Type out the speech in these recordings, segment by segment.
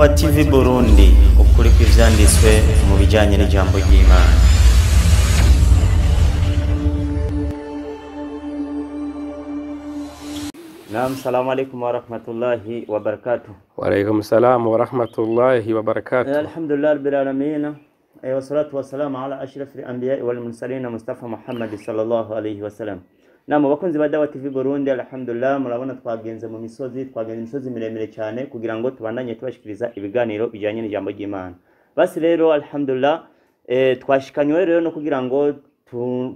TV Burundi, ukuri kw'ivyanditswe mu bijanye n'ijambo ry'Imana. Naam, salamu alaikum wa rahmatullahi wa barakatuh. Wa alaikum salam wa rahmatullahi wa barakatuh. Alhamdulillah rabbil alamin. Wa salatu wa salamu ala ashrafil anbiya wal mursalin Mustafa Muhammad sallallahu alayhi wa sallam. Naam, bakunzi ba Dawa TV Burundi, alhamdulillah murabona twagenze mu misozi, twagenze imisozi miremire cyane kugira ngo tubandanye tubashikiriza ibiganiro bijanye n'ijambo ry'Imana. Basi rero alhamdulillah twashikanywe rero no kugira ngo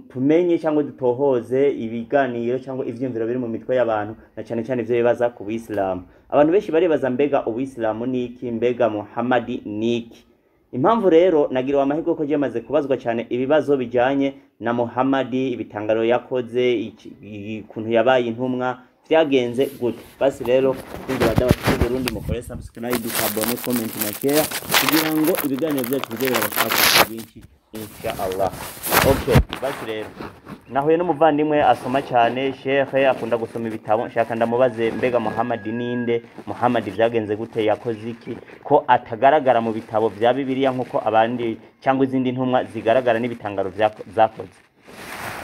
tumenye cyangwa dutohoze ibiganiro cyangwa ivyumviro biri mu mitwe y'abantu, na cyane cyane ivyo bibaza ku Buislamu. Abantu benshi baribaza mbega Ubuislamu niki, mbega Muhammadi niki? Impamvu rero nagiriwe amahirwe ko byamaze kubazwa cyane ibibazo bijanye na Muhammadi, ibitangaro yakoze, ukuntu yabaye intumwa, vyagenze gute. Basi rero kugira Dawa TV Burundi mukore subscribe, abone, comment na share kugira ngo ibiganiro byacu bize birabashaka byinshi insha Allah. Okay, basi rero nahuye n'umuvandimwe asoma cyane, shekhe akunda gusoma ibitabo, nshaka ndamubaze mbega Muhammad ninde, Muhammad vyagenze gute, yakoze iki, ko atagaragara mu bitabo vya Bibiliya nkuko abandi cyangwa izindi ntumwa zigaragara n'ibitangaro zakoze.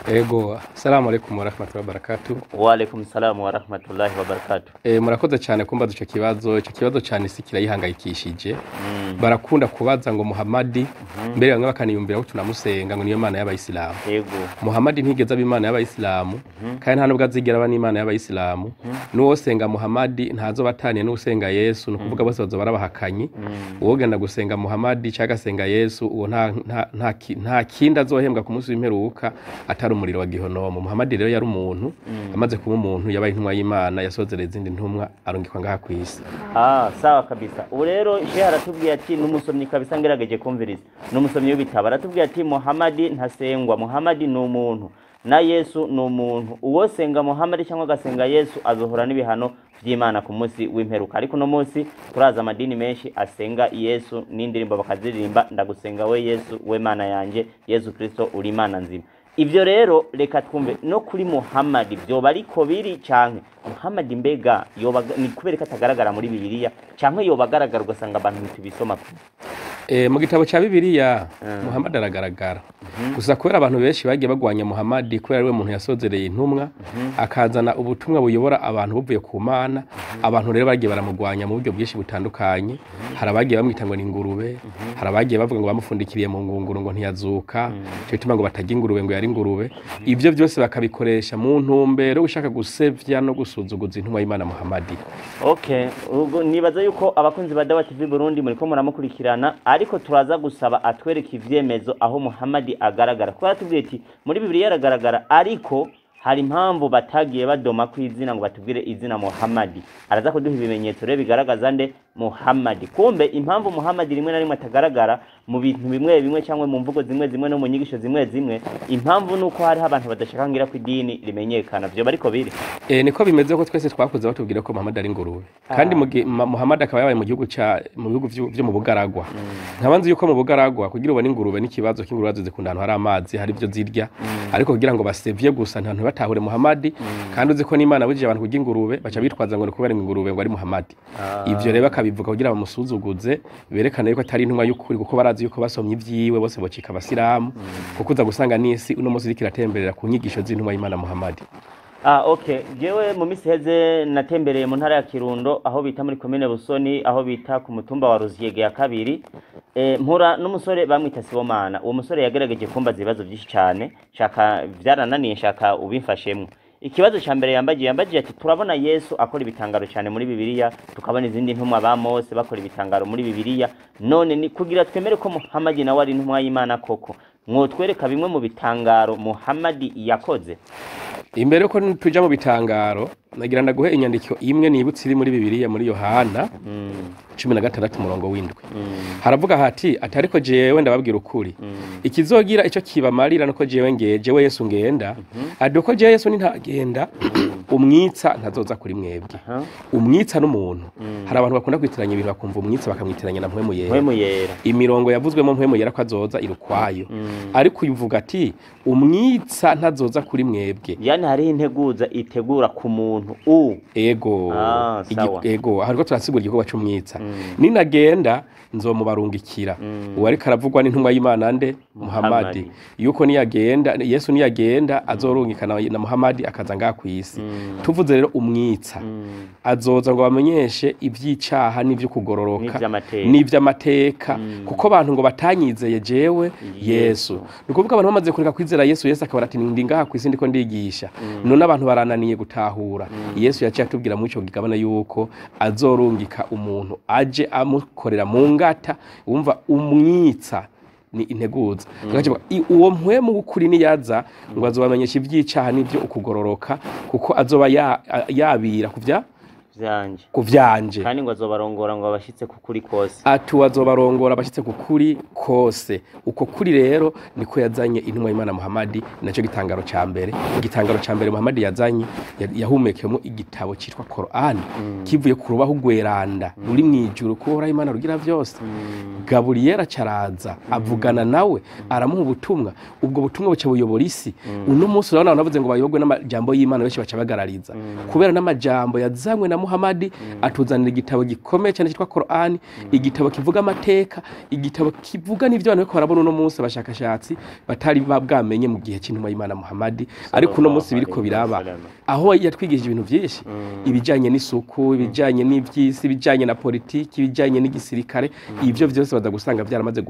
Ego, assalamu alaikum wa rahmatullahi wa barakatuh. Wa alaikum salam wa rahmatullahi wa barakatuh. Murakoze cyane kumbaza ico kibazo cyane isi kirayihangayikishije. Barakunda kubaza ngo Muhammadi, mbere bamwe bakaniyumvira ko tunamusenga ngo niyo Mana y'abayisilamu. Yego. Muhammadi ntigeze aba Imana y'abayisilamu, kandi nta nubwo azigera aba n'Imana y'abayisilamu. N'uwosenga Muhammadi ntazobataniye n'usenga Yesu, nukuvuga bose bazoba barabahakanyi. Uwogenda gusenga Muhammadi cyangwa agasenga Yesu, uwo nta kindi azohembwa ku munsi w'imperuka atari umuriro wa gihonomo. Muhammadi rero yari umuntu, amaze kuba umuntu yabaye intumwa y'Imana, yasozereye izindi ntumwa arungikwa ngaha ku isi. Sawa kabisa. Ubu rero shehe aratubwiye ati n'umusomyi kabisa ngerageje kumviriza, n'umusomyi w'ibitabo aratubwiye ati Muhammadi ntasengwa, Muhammadi ni umuntu na Yesu ni umuntu. Uwosenga Muhammadi cyangwa agasenga Yesu azohora n'ibihano vy'Imana ku munsi w'imperuka. Ariko no munsi turaza amadini menshi asenga Yesu n'indirimbo bakaziririmba, ndagusenga we Yesu, we Mana yanje, Yesu Kristo uri Imana nzima. Ivyo rero reka twumve no kuri Muhammadi vyoba ariko biri canke Muhammadi mbega yoba ni kubereka atagaragara muri Bibiliya canke yoba agaragara ugasanga abantu ntibisoma. Mu gitabo ca Bibiliya Muhammad aragaragara. Gusa kubera abantu benshi bagiye bagwanya Muhammadi kubera ariwe muntu yasozereye intumwa, akazana ubutumwa buyobora abantu buvuye ku Mana, abantu rero bagiye baramugwanya mu buryo bwinshi butandukanye. Hari abagiye bamwita ngo ni ingurube, hari abagiye bavuga ngo bamufundikiriye mu ngunguru ngo ntiyazuka, cyo bituma ngo batarya ingurube ngo yari ingurube. Ivyo byose bakabikoresha mu ntumbero ushaka gusevya no gusuzuguza intumwa y'Imana Muhammadi. Okay, ubwo nibaza yuko abakunzi ba Dawa TV Burundi muriko muramukurikirana, ariko turaza gusaba atwereke ivyemezo aho Muhammadi agaragara. Kuko aratubwiye ati muri Bibiliya aragaragara, ariko hari impamvu batagiye badoma ku izina ngo batubwire izina Muhammadi. Araza kuduha ibimenyetso rero bigaragaza nde Muhammadi. Kumbe impamvu Muhammadi rimwe na rimwe atagaragara mu bintu bimwe bimwe cyangwa mu mvugo zimwe zimwe no mu nyigisho zimwe zimwe, impamvu nuko hariho abantu badashaka ngira ku idini rimenyekana. Vyo bariko biri. Niko bimeze ko twese twakuze batubwira ko Muhammad ari ingurube. Kandi Muhammad akaba yabaye mu gihugu ca mu bihugu vyo mu Bugaragwa. Nkabanzi yuko mu Bugaragwa kugira ubone ingurube n'ikibazo k'ingurube zikunda ahantu hari amazi, hari ivyo zirya, ariko kugira ngo basevye gusa nta batahure Muhammadi. Kandi uzi ko n'Imana bujije abantu kurya ingurube baca bitwaza ngo ni kubera ingurube ngo ari Muhammadi. Ivyo rero bakabivuga kugira bamusuzuguze, berekane yuko atari intumwa y'ukuri, kuko barazi yuko basomye ivyiwe bose bocika abasilamu, kuko uza gusanga n'isi uno munsi iriko iratemberera ku nyigisho z'intumwa y'Imana Muhammadi. Okay. Jewe mu misi heze natembereye mu ntara ya Kirundo aho bita muri commune Busoni, aho bita ku mutumba wa Ruziege ya kabiri. Mpura n'umusore bamwita Sibomana. Uwo musore yagerageje kumbaza ibibazo byinshi cyane, shaka vyarananiye, shaka ubimfashemwo. Ikibazo ca mbere yambagiye ati turabona Yesu akora ibitangaro cyane muri Bibiliya, tukabona izindi ntumwa ba Mose bakora ibitangaro muri Bibiliya, none ni kugira twemere ko Muhammadi nawe ari intumwa y'Imana koko, mwotwereka bimwe mu bitangaro Muhammadi yakoze? Imbere ko tuja mu bitangaro, nagira ndaguhe inyandiko imwe nibutse iri muri Bibiliya muri Yohana 16 murongo w'indwi. Haravuga hati atariko jewe ndababwira ukuri, ikizogira ico kibamarira nuko jewe ngeje Yesu ngenda, aduko jewe Yesu ntagenda umwitsa ntazoza kuri mwebwe. Umwitsa n'umuntu. Hari abantu bakunda kwitiranya ibintu bakumva umwitsa bakamwitiranya na mpwemu yera. Imirongo yavuzwemo mpwemu yera ko azoza irukwayo. Ariko uvuga ati umwitsa ntazoza kuri mwebwe. Kandi hariho integuza itegura ku muntu Ego. Sawa. Ego, aho turasigura igikorwa c'umwitsa. Ninagenda nzomubarungikira. Uwo ariko aravugwa n'intumwa y'Imana nde? Muhammadi. Yuko niyagenda, Yesu niyagenda azorungikana na Muhammadi akaza ngaha kw'isi. Tuvuze rero umwitsa azoza ngo bamenyeshe ivy'icaha n'ivyo kugororoka n'ivy'amateka, kuko abantu ngo batanyizeye jewe Yesu. Ni ukuvuga abantu bamaze kureka kwizera Yesu, Yesu akabara ati ndi ngaha kw'isi ndiko ndigisha, none abantu barananiye gutahura. Yesu yaciye atubwira muri ico gigabane yuko azorungika umuntu aje amukorera mu ngata. Wumva umwitsa ni integuza. Uwo mpwemu w'ukuri niyaza ngo azobamenyesha ivy'icaha n'ivyo ukugororoka, kuko azoba yabira kuvya kuvyanje, kandi ngo azobarongora ngo abashitse ku kuri kose. Ati azobarongora abashitse ku kuri kose. Uko kuri rero niko yazanye intumwa y'Imana Muhammadi, naco gitangaro ca mbere. Igitangaro ca mbere Muhammadi yazanye yahumekeyemo igitabo citwa Qur'an, kivuye ku rubaho rweranda ruri mwijuru ko Uhoraho Imana rugira vyose. Gaburiyeli acaraza avugana nawe aramuha ubutumwa, ubwo butumwa buca buyobora isi. Uno munsi urabona abantu bavuze ngo bayobogwe n'amajambo y'Imana, benshi baca bagarariza kubera n'amajambo yazanywe na Muhammadi. Atuzanira igitabo gikomeye cyane cyitwa Qur'an, igitabo kivuga amateka, igitabo kivuga n'ivyo abantu bariko barabona uno munsi abashakashatsi batari bwamenye mu gihe c'intumwa y'Imana Muhammadi, ariko uno munsi biriko biraba. Aho yatwigishije ibintu vyinshi, ibijanye n'isuku, ibijanye n'ivyisi, ibijanye na politiki, ibijanye n'igisirikare, ivyo vyose baza gusanga vyaramaze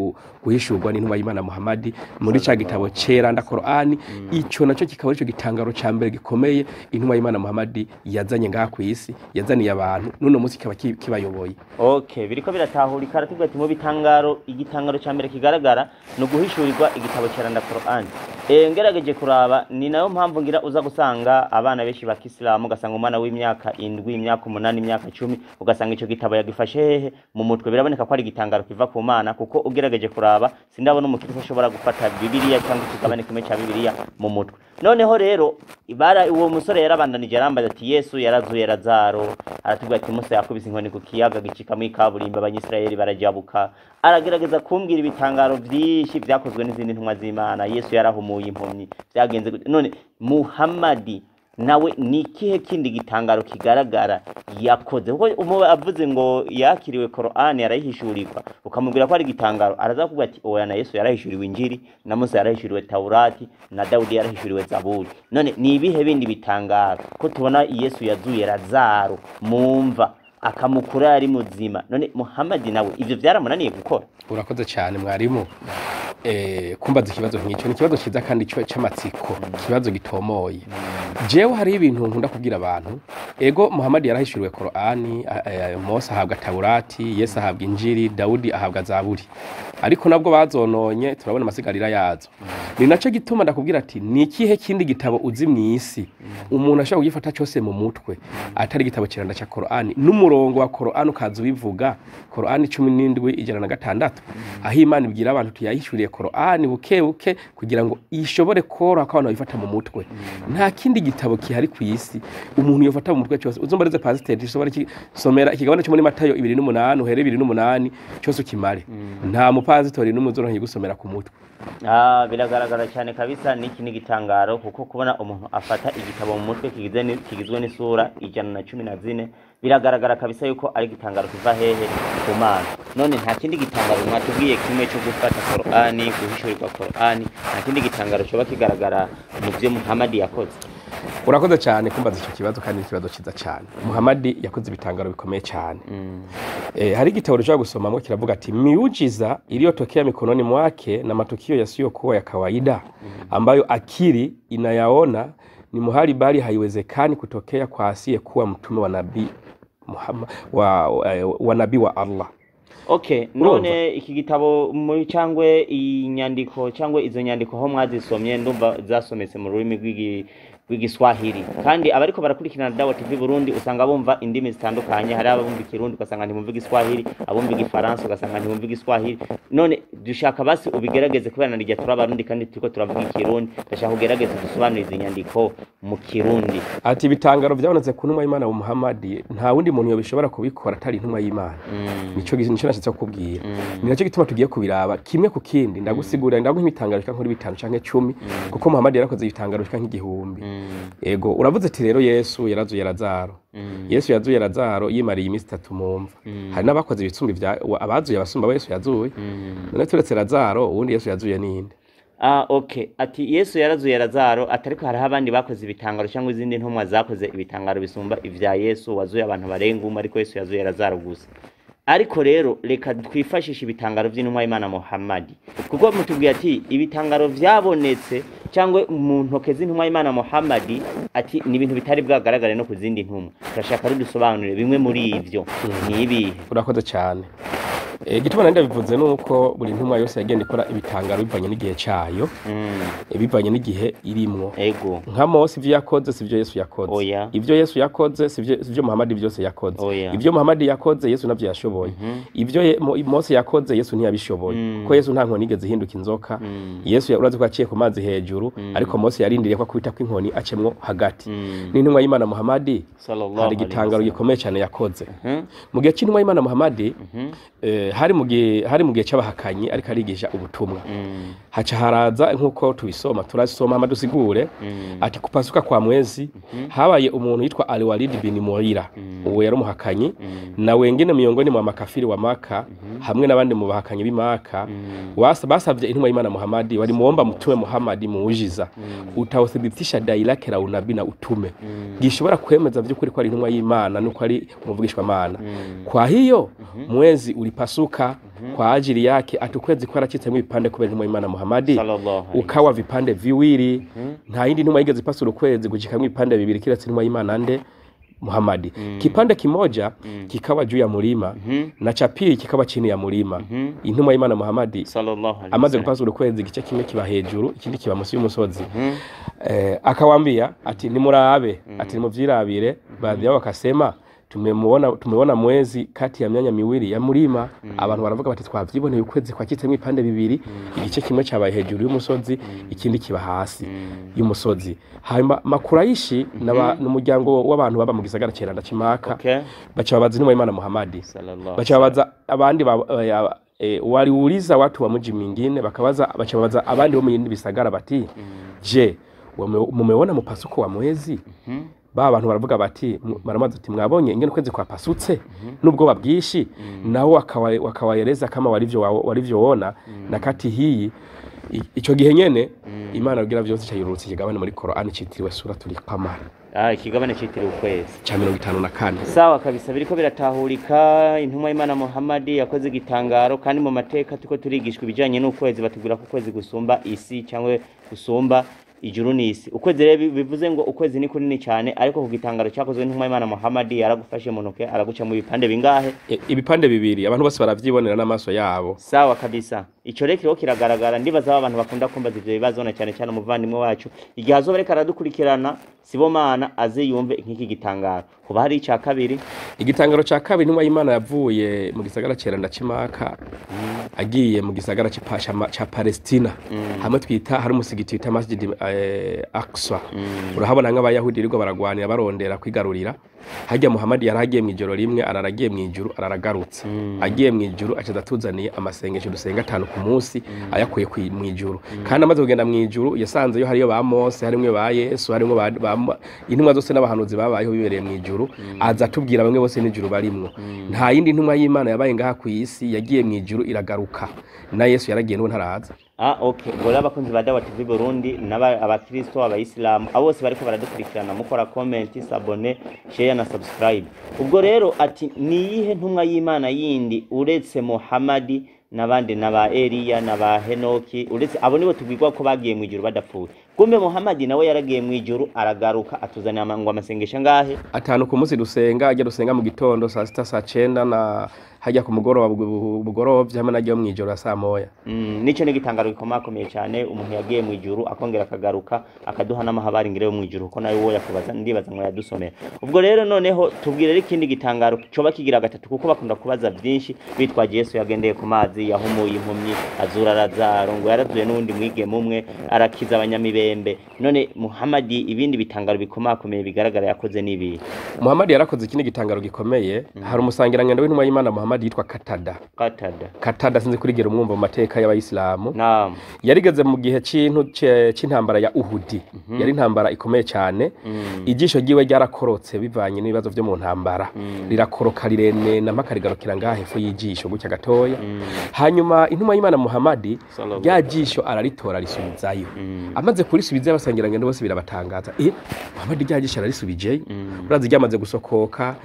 guhishurwa n'intumwa y'Imana Muhammadi muri ca gitabo ceranda Qur'an. Ico naco kikaba arico gitangaro ca mbere gikomeye intumwa y'Imana Muhammadi yazanye ngaha kw'isi, yazaniye abantu, n'uno munsi kikaba kibayoboye. Okay, biriko biratahurika. Aratubwira ati mu bitangaro, igitangaro ca mbere kigaragara ni uguhishurirwa igitabo ceranda Qur'an. Ngerageje kuraba, ni nayo mpamvu ngira uza gusanga abana benshi ba Kisilamu, ugasanga umwana w'imyaka 7, imyaka 8, imyaka 10, ugasanga ico gitabo yagifashe hehe mu mutwe. Biraboneka ko ari igitangaro kiva ku Mana, kuko ugerageje kuraba sindabona umukristo ashobora gufata Bibiliya cyangwa ikigabane kimwe ca Bibiliya mu mutwe. Noneho rero uwo musore yarabandanije arambaza ati Yesu yarazuye Lazaro, aratubwira ati Musa yakubise inkoni ku kiyaga gicikamo ikaburimbo, abanyisirayeli barajabuka. Aragerageza kumbwira ibitangaro vyinshi vyakozwe n'izindi ntumwa z'Imana. Yesu yarahumuye impumyi, vyagenze gute? None Muhammadi nawe ni ikihe kindi gitangaro kigaragara yakoze? Kuko umu avuze ngo yakiriwe Qur'an yarayihishurirwa, ukamubwira ko ari igitangaro, araza kuvuga ati oya, na Yesu yarahishuriwe Injili, na Musa yarahishuriwe Taurati, na Dawudi yarahishuriwe Zaburi. None ni ibihe bindi bitangaro ko tubona Yesu yazuye Lazaro mumva akamukura ari muzima? None Muhammadi nawe ivyo vyaramunaniye gukora? Urakoze cyane mwarimu. Kumbaza ikibazo nk'icyo ni ikibazo cyiza kandi c'amatsiko, ikibazo gitomoye. Jewe hari ibintu nkunda kubwira abantu. Ego, Muhammad yarahishuriwe Qur'ani, Mose ahabwa Taurati, Yesu ahabwa Injili, Dawudi ahabwa Zaburi, ariko nabwo bazononye, turabona amasigarira yazo. Ni naco gituma ndakubwira ati ni ikihe kindi gitabo uzi mw'isi umuntu ashobora kugifata cyose mu mutwe atari igitabo kiranda ca Qur'ani, n'umurongo wa Qur'ani ukaza ubivuga, Qur'ani 17 106, aho Imana ibwira abantu tuyahishuriye Qur'ani buke buke kugira ngo ishobore koroha ko abantu babifata mu mutwe. Nta kindi gitabo kihari ku isi umuntu yofata mu mutwe cyose. Uzombarize pasiteri ushobora somera ikigabane cyo muri Matayo 28 uhere 28 cyose ukimare, nta mupasitori n'umwe uzoronka gusomera ku mutwe. Biragaragara cyane kabisa, niki ni igitangaro, kuko kubona umuntu afata igitabo mu mutwe kigizwe n'isura 114, biragaragara kabisa yuko ari igitangaro kiva hehe? Ku Mana. None nta kindi gitangaro mwatubwiye kimwe cyo gufata Qur'ani, guhishurirwa Qur'ani, nta kindi gitangaro coba kigaragara mu vyo Muhammad yakoze? Urakoze cyane kumbaza icyo kibazo, kandi ni ikibazo cyiza cyane. Muhammad yakoze ibitangaro bikomeye cyane. Hari igitabo dushobora gusomamo kiravuga ati miujiza iliyotokea mikononi mwake na matukio yasiyokuwa ya kawaida ambayo akili inayaona ni muhali bali haiwezekani kutokea kwa asiyekuwa mtume wa nabii Muhammad wa nabii wa Allah. Okay, none iki gitabo muri cyangwe inyandiko cyangwe izo nyandiko aho mwazisomye, ndumva zasometse mu rurimi rw'igiswahili, kandi abariko barakurikirana Dawa TV Burundi usanga bumva indimi zitandukanye. Hari abumva ikirundi ugasanga ntibumva igiswahili, abumva igifaransa ugasanga ntibumva igiswahili. None dushaka basi ubigerageze, kubera narijya turi abarundi kandi turiko turavuga ikirundi, ndashaka ugerageze dusobanure izi nyandiko mu kirundi. Ati ibitangaro byabonetse ku ntumwa y'Imana Muhammad, nta wundi muntu yobishobora kubikora atari intumwa y'Imana. Nico nashatse kukubwira. Ni nacyo gituma tugiye kubiraba kimwe ku kindi, ndagusigurira, ndaguha ibitangaro bishika kuri 5 canke 10, kuko Muhammad yarakoze ibitangaro bishika nk'igihumbi. Ego, uravuze ati rero Yesu yarazuye Lazaro. Yesu yazuye Lazaro yimariye iminsi 3 mu mva. Hari n'abakoze ibitsumbi vya abazuye abasumba bo Yesu yazuye. None turetse Lazaro, uwundi Yesu yazuye ninde? Ah, okay. Ati Yesu yarazuye Lazaro, atariko hariho abandi bakoze ibitangaro cyangwa izindi ntumwa zakoze ibitangaro bisumba ivya Yesu wazuye abantu barenga umwe, ariko Yesu yazuye Lazaro gusa. Ariko rero reka twifashishe ibitangaro vy'intumwa y'Imana Muhammad, kuko mutubwiye ati ibitangaro vyabonetse cyangwa mu ntoke z'intumwa y'Imana Muhammad, ati ni ibintu bitari bwagaragare no ku zindi ntumwa. Turashaka rudusobanurire bimwe muri ivyo ni ibihe? Urakoze cyane. Igituma nari ndabivuze nuko buri ntumwa yose yagenda ikora ibitangaro bivanye n'igihe cayo, bivanye n'igihe irimwo. Ego. Nka Mose ivyo yakoze sivyo Yesu yakoze. Oya. Ivyo Yesu yakoze sivyo Muhammad vyose yakoze. Oya. Ivyo Muhammad yakoze Yesu navyo yashoboye. Ivyo Mose yakoze Yesu ntiyabishoboye. Kuko Yesu nta nkoni igeze ihinduka inzoka. Yesu urazi ko yaciye ku mazi hejuru, ariko Mose yarindiriye ko akubita kw'inkoni acemwo hagati. N'intumwa y'Imana Muhammad Sallallahu hari alaihi igitangaro wasallam. gikomeye cyane yakoze. Mu gihe c'intumwa y'Imana Muhammad, hari mu gihe c'abahakanyi ariko arigisha ubutumwa. Haca haraza nkuko tubisoma, turasoma amadusigure ati kupasuka kwa mwezi habaye umuntu yitwa Al-Walid bin Mughira, uwo yari umuhakanyi, na wengine miongoni mwa makafiri wa Maka hamwe n'abandi mu bahakanyi b'i Maka, basavye intumwa y'Imana Muhammad, wari muomba mtume Muhammad muujiza utawuthibitisha dai lake la unabii na utume, gishobora kwemeza vy'ukuri ko ari intumwa y'Imana nuko ari umuvugishwa Mana. Kwa hiyo mwezi ulipasuka kwa ajili yake, atukwezi kwaracitsemwo ibipande kubera intumwa y'Imana Muhammad, Sallallahu alaihi ukawa vipande viwili. Nta yindi ntumwa yigeze ipasura ukwezi gucikamwo ibipande bibiri kiretse intumwa y'Imana nde Muhammad. Kipande kimoja kikawa juu ya mulima na cha pili kikawa chini ya mulima. Intumwa y'Imana Muhammad Sallallahu alaihi amaze wasallam. gupasura ukwezi, igice kimwe kiba hejuru ikindi kiba munsi y'umusozi. Akawambia ati nimurabe, ati nimuvyirabire. Baadhi yao wakasema tumeona mwezi kati ya myanya miwili ya mlima. Abantu baravuga bati twavyiboneye ukwezi kwacitsemwo ibipande bibiri, igice kimwe cabaye hejuru y'umusozi ikindi kiba hasi y'umusozi. Hanyuma Makuraishi n'umuryango w'abantu baba mu gisagara ceranda c'Imaka, Okay. baca babaza intumwa y'Imana Muhammad, Sallallahu baca babaza abandi waliuliza watu wa mji mwingine, bakabaza baca babaza abandi bo mu yindi bisagara bati je mumeona mupasuko wa mwezi? Ba bantu baravuga bati baramaze ati mwabonye ingene ukwezi kwapasutse n'ubwoba bwinshi. Nawo wakawaeleza kama walivyoona na kati hii ico gihe nyene Imana rugira vyose cayururutse ikigabane muri Qur'an citiriwe Suratul Qamar. Ah, ikigabane citiriwe ukwezi ca 54. Sawa kabisa, biriko biratahurika. Intumwa y'Imana Muhammad yakoze igitangaro, kandi mu mateka tuko turigishwa ibijanye n'ukwezi, batubwira ko ukwezi gusumba isi cyangwa gusumba ijuru n'isi. Ukwezi rero bivuze ngo ukwezi ni kunini cyane, ariko ku gitangaro cyakozwe n'intumwa y'Imana Muhammad yaragufashe mu ntoke araguca mu bipande bingahe? Ibipande bibiri, abantu bose baravyibonera n'amaso yabo. Sawa kabisa, ico rero kiriko kiragaragara. Ndibaza abantu bakunda kumbaza ivyo bibazo, na cyane cyane umuvandimwe wacu igihe azoba ariko aradukurikirana Sibomana aze yumve nk'iki gitangaro. Kuba hari ica kabiri. Igitangaro ca kabiri, intumwa y'Imana yavuye mu gisagara ceranda c'Imaka agiye mu gisagara ca Palestina, hamwe twita hari umusigiti wita Masjid Aqsa. Urahabona nk'abayahudi rirwa baragwanira barondera kwigarurira harya. Muhammad yaragiye mu ijoro rimwe, araragiye mu ijuru, araragarutse. Agiye mu ijuru aca atuzaniye amasengesho dusenga 5 ku munsi, ayakuye mu ijuru. Kandi amaze kugenda mu ijuru yasanzeyo hariyo ba Mose, harimwe ba Yesu, harimwe intumwa zose n'abahanuzi babayeho bibereye mu ijuru. Aza atubwira bamwe bose n'ijuru barimwo. Nta yindi ntumwa y'Imana yabaye ngaha ku isi yagiye mu ijuru iragaruka. Na Yesu yaragiye n'ubu ntaraza. Ah, okay. Ubwo rero abakunzi ba Dawa TV Burundi n'aba abakristo, abayisilamu, abo bose bariko baradukurikirana, mukora comment, s'abonner, share na subscribe. Ubwo rero ati niyihe ntumwa y'Imana yindi uretse Muhammad n'abandi n'aba Eliya n'aba Henoki, uretse abo nibo tubwirwa ko bagiye mu ijuru badapfuye? Kumbe Muhammad nawe yaragiye mu ijuru aragaruka, atuzanira ngo amasengesho angahe? 5 ku munsi dusenga. Ajya dusenga mu gitondo saa 6, saa 9 na hajya ku mugoroba bugorovye, hamwe najya mu ijoro saa 1. Nico ni igitangaro gikomakomeye cyane, umuntu yagiye mu ijuru akongera akagaruka akaduha n'amahabari ngire yo mu ijuru, kuko nawe wo yakubaza ndibaza ngo yadusomera. Ubwo rero noneho tubwire rero ikindi gitangaro coba kigira gatatu, kuko bakunda kubaza byinshi bitwaje Yesu yagendeye ku mazi, yahumuye impumyi, azura Lazaro, ngo yarazuye n'uwundi mwigeme umwe, arakiza abanyamibembe. None Muhammad ibindi bitangaro bikomakomeye bigaragara yakoze n'ibi? Muhammad yarakoze ikindi gitangaro gikomeye. Hari umusangirangendo w'intumwa y'Imana Muhammad Muhammad yitwa Katada. Katada. Katada sinzi kurigera umwumva mu mateka y'abayisilamu. Naam. Yarigeze mu gihe c'intambara ya Uhudi. Yari intambara ikomeye cyane. Ijisho ryiwe ryarakorotse bivanye n'ibibazo vyo mu ntambara. Rirakoroka rirenena mpaka rigarukira ngaha hepfo y'ijisho gutya gatoya. Hanyuma intumwa y'Imana Muhammad Sallallahu rya jisho araritora risubizayo. Amaze kurisubizayo abasangira ngendo bose birabatangaza. Muhammad rya jisho ararisubijeyo. Urazi ryamaze gusokoka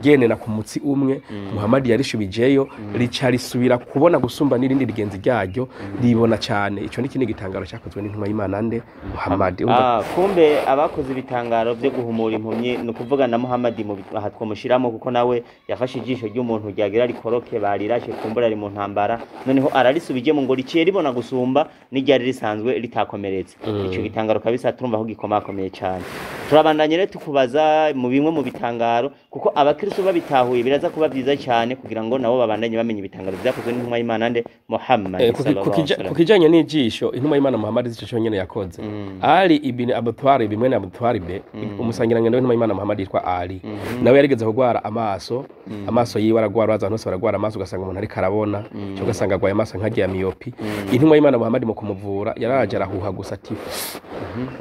ryenena ku mutsi umwe. Muhammad yarishubijeyo rica risubira kubona gusumba n'irindi rigenzi ryaryo ribona cyane. Ico ni ikindi gitangaro cyakozwe n'intumwa y'Imana nde Muhammad. Kumbe abakoze ibitangaro byo guhumura impumyi ni ukuvuga na Muhammad aha twomushiramo kuko nawe yafashe ijisho ry'umuntu ryagira rikoroke barirashe kumbura ari mu ntambara noneho ararisubijemo ngo riciye ribona gusumba n'iryari risanzwe ritakomeretse. Ico gitangaro kabisa turumva ko gikomakomeye cyane. Turabandanye rero tukubaza mu bimwe mu bitangaro kuko abakristo babitahuye biraza kuba byiza cyane kugira ngo nabo babandanye bamenye ibitangaro byakozwe n'intumwa y'Imana nde Muhammad sallallahu alaihi wasallam. Ku kijanye n'ijisho intumwa y'Imana Muhammad ico cyonyene yakoze. Ali ibn Abi Talib mwene Abi Talib umusangirangendo w'intumwa y'Imana Muhammad yitwa Ali nawe yarigeze kugwara amaso. Amaso yiwe aragwara, abantu bose baragwara amaso ugasanga umuntu ariko arabona cyangwa ugasanga agwaye amaso nkagiye miyopi. Intumwa y'Imana Muhammad mu kumuvura yararaje arahuha gusa ati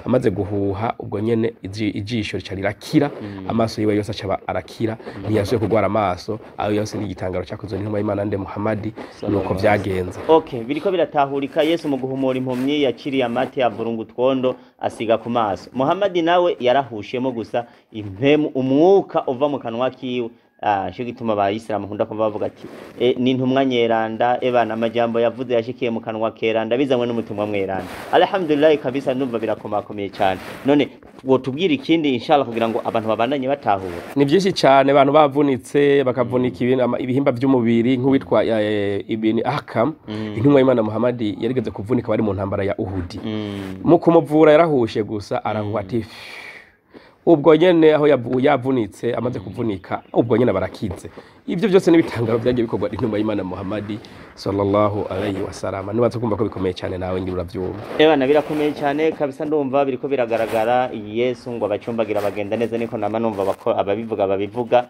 amaze guhuha ubwo nyene ijisho rica rirakira, amaso yiwe yose aca arakira, ntiyasubiye kugwara amaso. Ayo yose ni igitangaro cyakozwe n'intumwa y'Imana nde Muhammad, nuko vyagenze. Okay, biriko biratahurika. Yesu mu guhumura impumyi yakiriye amate avurunga utwondo asiga ku maso. Muhammad nawe yarahushemo gusa impemu umwuka uva mu kanwa kiwe. Cyo gituma abayisilamu nkunda kumva bavuga ati ni intumwa nyeranda ebana amajambo yavuze yashikiye mu kanwa keranda bizanywe n'umutumwa mweranda. Alhamdulillah kabisa ndumva birakomakomeye cyane. None wotubwira ikindi inshallah kugira ngo abantu babandanye batahura. Ni byinshi cyane abantu bavunitse bakavunika ibihimba by'umubiri nk'uwitwa Ibn Akam. Intumwa y'Imana Muhammad yarigeze kuvunika bari mu ntambara ya Uhudi. Mu kumuvura yarahushe gusa arahuha ati ubwo nyene aho yavunitse amaze kuvunika ubwo nyene barakize. Ibyo byose n'ibitangaro byagiye bikorwa n'intumwa y'Imana Muhammad sallallahu alayhi wasallam. Nibaza kumva ko bikomeye cyane nawe ngira uravyumva. Ebana birakomeye cyane kabisa ndumva biriko biragaragara. Yesu ngo abacumbagira bagenda neza niko nama numva ababivuga babivuga.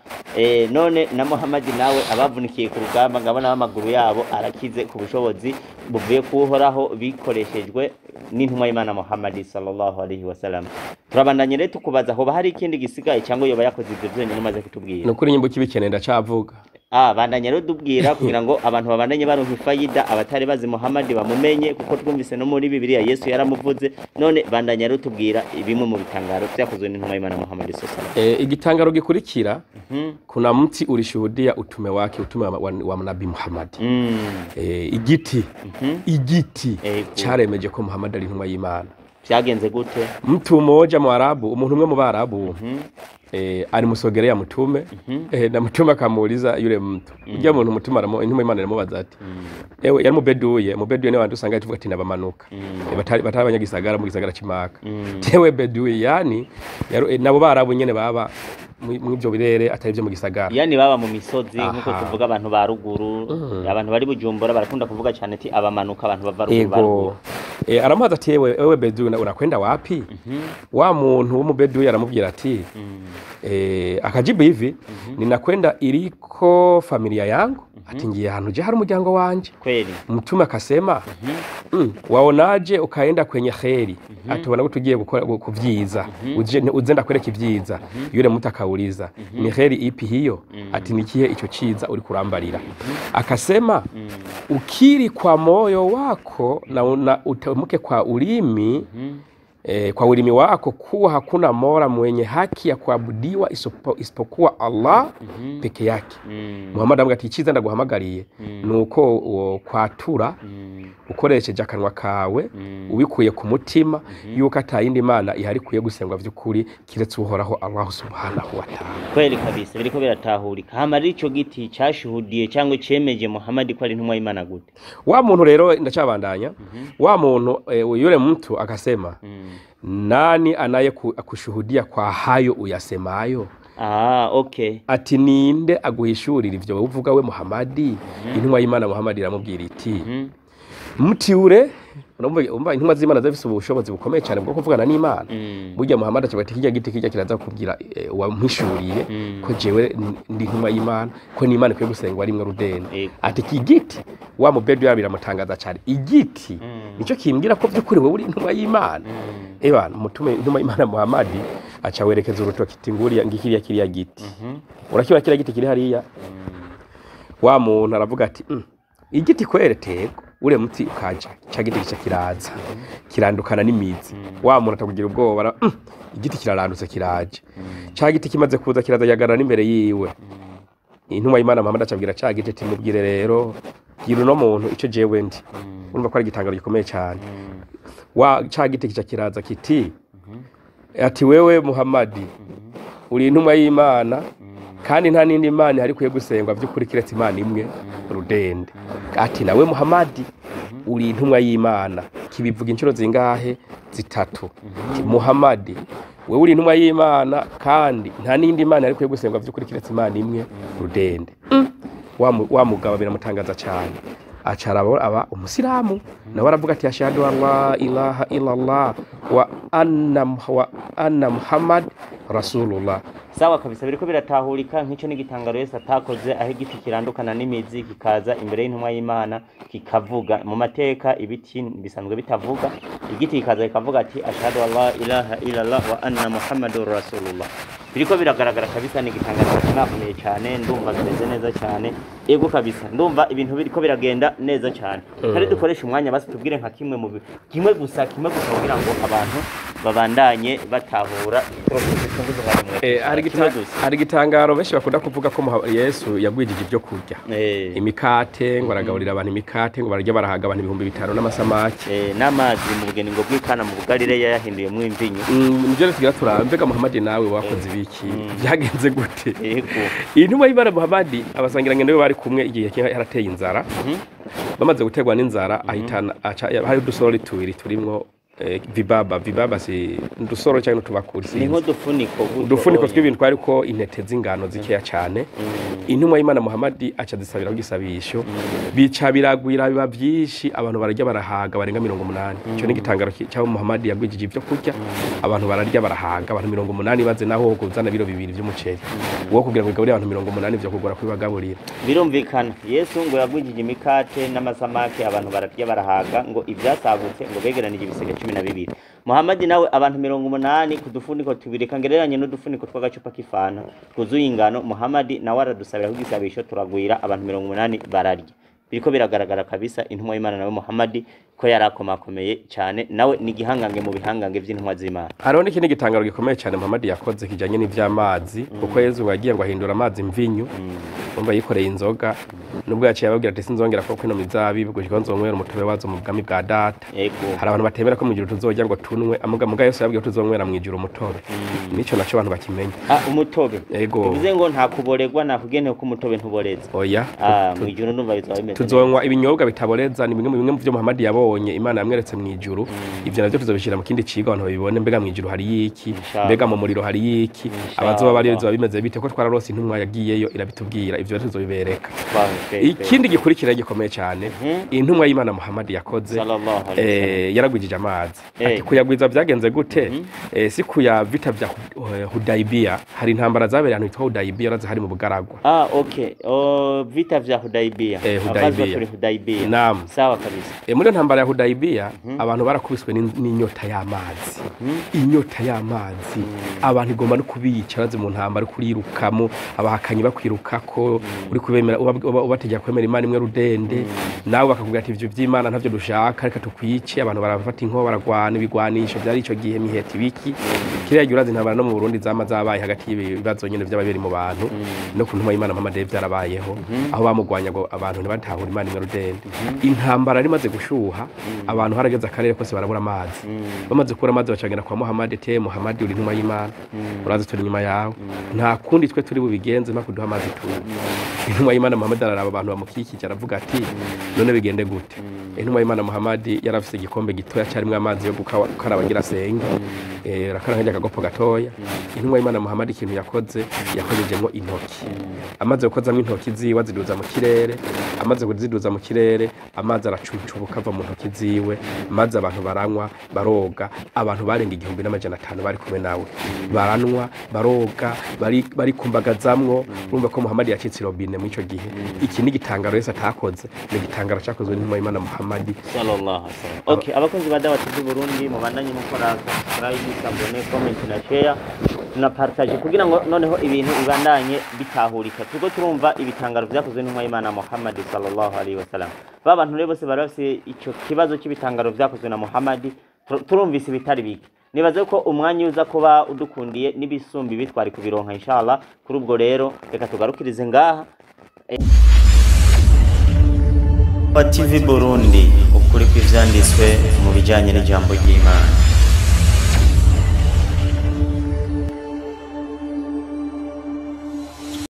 None na Muhammad nawe abavunikiye ku rugamba ngabona amaguru yabo arakize ku bushobozi buvuye kuhoraho bikoreshejwe n'intumwa y'Imana Muhammad sallallahu alayhi wasallam. Turabandanye rero tukubaza hoba hari ikindi gisigaye cyangwa yoba yakoze ivyo byonyine umaze kutubwira. Nukuri nyimbo kibikene ndacavuga. Bandanye rero dubwira kugira ngo abantu babandanye baronka ifayida abatari bazi Muhammad bamumenye kuko twumvise no muri Bibiliya Yesu yaramuvuze. None bandanye rero tubwira bimwe mu bitangaro byakozwe n'intumwa y'Imana Muhammad sallallahu alaihi wasallam. Igitangaro gikurikira kuna mti ulishuhudia utume wake, utume wa nabii Muhammad. Igiti igiti cyaremeje ko Muhammad ari intumwa y'Imana. Byagenze gute? Mtu mmoja Mwarabu, umuntu umwe mu Barabu alimusogelea mtume na mtume akamuuliza yule mtu. Ujya muntu mtume intumwa y'Imana iramubaza ati ewe yari mubeduye, mubeduye ni abantu usanga tuvuga ati nabamanuka. Batari abanyagisagara mu gisagara c'Imaka. Tewe beduye yani nabo Barabu nyene baba mw'ivyo birere atari byo mu gisagara. Yani baba mu misozi nkuko tuvuga abantu ba ruguru, abantu bari Bujumbura barakunda kuvuga cyane ati abamanuka abantu bava ruguru. Aramubaza ati ewe beduye unakwenda wapi? Wa muntu w'umubeduye aramubwira ati akajibu hivi ninakwenda iliko familia yangu. Ati ngiye ahantu je hari umuryango wanje. Kweli. Mtume akasema waonaje ukaenda kwenye kheri? Ati ubona tugiye gukora kuvyiza. Uze ndakwereka ivyiza. Yule mtu akauliza ni kheri ipi hiyo? Ati nikihe ico ciza uri kurambarira? Akasema ukiri kwa moyo wako na utamuke kwa ulimi kwa ulimi wako kuwa hakuna mola mwenye haki ya kuabudiwa isipokuwa Allah peke yake. Muhammad avuga ati iciza ndaguhamagariye nuko kwatura ukoresheje akanwa kawe ubikuye ku mutima yuko atayindi mana ihari kuye gusengwa vy'ukuri kiretse uhoraho Allah subhanahu wa ta'ala. Kweli kabisa biriko biratahurika. Hama ico giti cyashuhudiye cyangwa cemeje Muhammad ko ari intumwa y'Imana gute? Wa muntu rero ndacabandanya. Wa muntu yule mtu akasema nani anaye kushuhudia kwa hayo uyasemayo? Okay. Ati ninde aguhishurira ivyo uvuga we Muhammad? Intumwa y'Imana Muhammad iramubwira iti mti ule Urumva intumwa z'Imana zafise ubushobozi bukomeye cyane bwo kuvugana n'Imana. Burya Muhammad acavuga ati kirya giti kirya kiraza kubwira uwampishuriye ko jewe ndi intumwa y'Imana, ko n'Imana ikwiye gusengwa rimwe rudende. Ati iki giti wa mubedu yabiramutangaza cyane, igiti nico kimbwira ko by'ukuri wewe uri intumwa y'Imana. Ebana mutume intumwa y'Imana Muhammad aca werekeza urutoki ati nguriya ngikiriya kiriya giti. Urakibona kiriya giti kiri hariya? Wa muntu aravuga ati igiti kwere tego ure muti ukaja ca giti gica kiraza kirandukana n'imizi. Wa muntu atakugira ubwoba, igiti kirarandutse kiraje. Ca giti kimaze kuza kiraza yagarara n'imbere yiwe. Intumwa y'Imana Muhammad acabwira ca giti ati mubwire rero gira uno muntu ico jewe ndi. Urumva ko ari igitangaro gikomeye cyane. Wa ca giti gica kiraza kiti ati wewe Muhammad uri intumwa y'Imana kandi nta nindi Imana hari kuye gusengwa by'ukuri kiretse Imana imwe rudende. Ati nawe Muhammad uri intumwa y'Imana. Kibivuga inshuro zingahe? Zitatu. Muhammad wewe uri intumwa y'Imana kandi nta nindi Imana hari kuye gusengwa by'ukuri kiretse Imana imwe rudende. Wa mugabo biramutangaza cyane. Acara aba umusilamu nawe aravuga ati ashhadu an la ilaha illallah wa anna Muhammad rasulullah. Sawa kabisa, biriko biratahurika nk'ico n'igitangaro Yesu atakoze, aho igiti kirandukana n'imizi kikaza imbere y'intumwa y'Imana kikavuga. Mu mateka ibiti bisanzwe bitavuga, igiti kikaza kikavuga ati ashhadu an la ilaha illallah wa anna Muhammadur rasulullah. Biriko biragaragara kabisa, ni igitangaro kinakomeye cyane, ndumva bimeze neza cyane. Ego kabisa, ndumva ibintu biriko biragenda neza cyane. Kandi dukoresha umwanya basi tubwire nka kimwe mu kimwe gusa kugira ngo abantu babandanye batahura. Hari igitangaro benshi bakunda kuvuga ko Yesu yagwijije ibyo kurya, imikate, ngo aragaburira abantu imikate, ngo bararya barahaga abantu 5000 n'amasamaki n'amazi mu bugeni ngo bw'Ikana mu Galileya yahinduyemo imvinyu. Nivyo tugira turambega Muhammad nawe wakoze ibiki byagenze gute? Intumwa y'Imana Muhammad abasangirangendo be bari kumwe igihe yarateye inzara. Bamaze gutegwa n'inzara ahitana hari udusorori tubiri turimwo vibaba si ndusoro cyangwa tubakuri ni nko dufuniko tw'ibintu twari ko intete z'ingano zikeya cyane. Intumwa y'Imana Muhammad aca zisabira kugisabisho bica biragwira biba byinshi, abantu bararya barahaga barenga 80. Ico ni igitangaro cya Muhammad yagwijije ibyo kurya, abantu bararya barahaga abantu 80 baze naho kuzana biro bibiri by'umuceri wo kugira ngo igaburire abantu 80 byo kugora kwibagaburira. Birumvikana Yesu ngo yagwijije imikate n'amasamake abantu bararya barahaga, ngo ibyasagutse ngo begeranije ibisege 12. Muhammad nawe abantu 80 kudufuniko tubiri kangereranye n'udufuniko tw'agacupa k'ifana twuzuye ingano. Muhammad nawe aradusabira kugisabisho turagwira abantu 80 bararya. Biriko biragaragara kabisa intumwa y'Imana nawe Muhammad ko yarakomakomeye cyane, nawe ni gihangange mu bihangange by'intumwa z'Imana. Hariho n'ikindi gitangaro gikomeye cyane Muhammad yakoze kijanye n'ivy'amazi, kuko Yesu yagiye ngo ahindura amazi mvinyu, umva yikoreye inzoga, nubwo yaciye ababwira ati sinzongera ko kwino mizabibu gushika nzonywera umutobe wazo mu bwami bwa data. Hari abantu batemera ko mu ijuru tuzojya ngo tunwe, amuga Yesu yabwiye tuzonywera mu ijuru umutobe. Nico naco abantu bakimenya. Umutobe. Bivuze ngo nta kuboregwa nta kugenewe ko umutobe ntuboreza. Oya. Mu ijuru ndumva bizaba bimeze. Tuzonywa ibinyobwa bitaboreza, ni bimwe mu byo Muhammad yabonye Imana yamweretse mu ijuru. Ivyo navyo tuzobishira mu kindi cigo abantu babibone, mbega mu ijuru hari iki, mbega mu muriro hari iki, abazoba bari bizoba bimeze bite, ko twararose intumwa yagiyeyo irabitubwira, ivyo tuzobibereka. Ikindi gikurikira gikomeye cyane, intumwa y'Imana Muhammad yakoze yaragwijije amazi. Ati kuyagwiza byagenze gute? Si kuya vita vya Hudaybia, hari intambara zabereye ahantu hitwa Hudaybia, urazi hari mu bugaragwa. Okay. Vita vya Hudaybia. Hudaybia. Naam. Sawa kabisa. Muri ntambara ya Hudaybia abantu barakubiswe n'inyota y'amazi. Inyota y'amazi. Abantu igomba no kubica baze mu ntambara kurirukamo, abahakanyi bakwirukako, uri kubemera ubategeka kwemera Imana imwe rudende, nawe bakakubwira ati ivyo vy'Imana ntavyo dushaka reka tukwice. Abantu barafata inko baragwana ibigwanisho byari ico gihe miheti biki. Kiriya gihe urazi intambara no mu Burundi zama zabaye hagati y'ibibazo nyene by'ababiri mu bantu no ku ntumwa y'Imana Muhammad byarabayeho, aho bamugwanya ngo abantu ntibatahura Imana imwe rudende. Intambara rimaze gushuha abantu harageze akarere kose barabura amazi. Bamaze kubura amazi bacagenda kwa Muhammad, te Muhammad uri intumwa y'Imana, urazi turi inyuma yawe, nta kundi twe turi bubigenze mpaka kuduha amazi tunywe. Intumwa y'Imana Muhammad araraba abantu bamukikije aravuga ati none bigende gute? Intumwa y'Imana Muhammad yarafise igikombe gitoya carimwo amazi yo gukaraba ngira asenge. Urakora nk'arya akagopo gatoya. Intumwa y'Imana Muhammad ikintu yakoze, yakojejemwo intoki. Amaze gukozamwo intoki ziwe, aziduza mu kirere. Amaze kuziduza mu kirere, amazi aracucubuka ava mu ntoki ziwe, maze abantu baranywa, baroga. Abantu barenga 1500 bari kumwe nawe baranwa, baroga, barikumbagazamwo. Urumva ko Muhammad yacitse robine muri ico gihe. Iki ni igitangaro Yesu atakoze, ni igitangaro cakozwe n'intumwa y'Imana Muhammad. Sallallahu alaihi wasallam. Okay, abakunzi ba Dawa TV Burundi, mubandanye mukora subscribe, s'abonner, comment na share na partage kugira ngo noneho ibintu bibandanye bitahurika. Turiko turumva ibitangaro vyakozwe n'intumwa y'Imana Muhammad sallallahu alaihi wasallam. Ba bantu rero bose bari bafise ico kibazo c'ibitangaro vyakozwe na Muhammad, turumvise ibitari bike. Nibaze ko umwanya uza kuba udukundiye n'ibisumbi bitwari kubironka inshallah. Kuri ubwo rero reka tugarukirize ngaha. TV Burundi, ukuri kw'ivyanditswe mu bijanye n'ijambo ry'Imana.